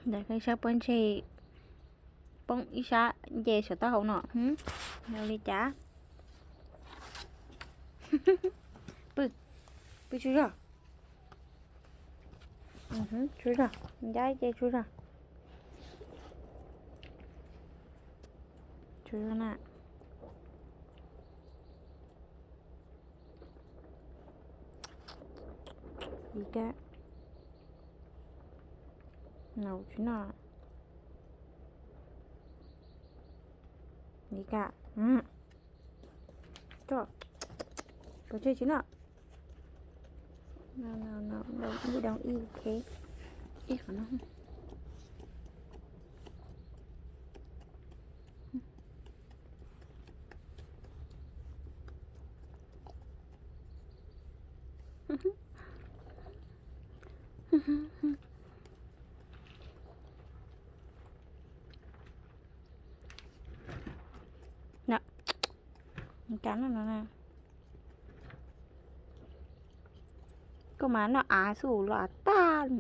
Ntawm kheej sab pob ntseg poob ib sab nce saum taub hau no. Yog li cas? Pw, pw tsuj zog. Tsuj zog, ncab ces tsuj zog. Tsuj zog na. Li ka. No tsis noj. Li ka. Tso, pov tseg tsis noj. No, no, no, đồng ý, đồng ý, ok. Ib qhov no. Nab, no, no, koj mas noj av xwb los av tag.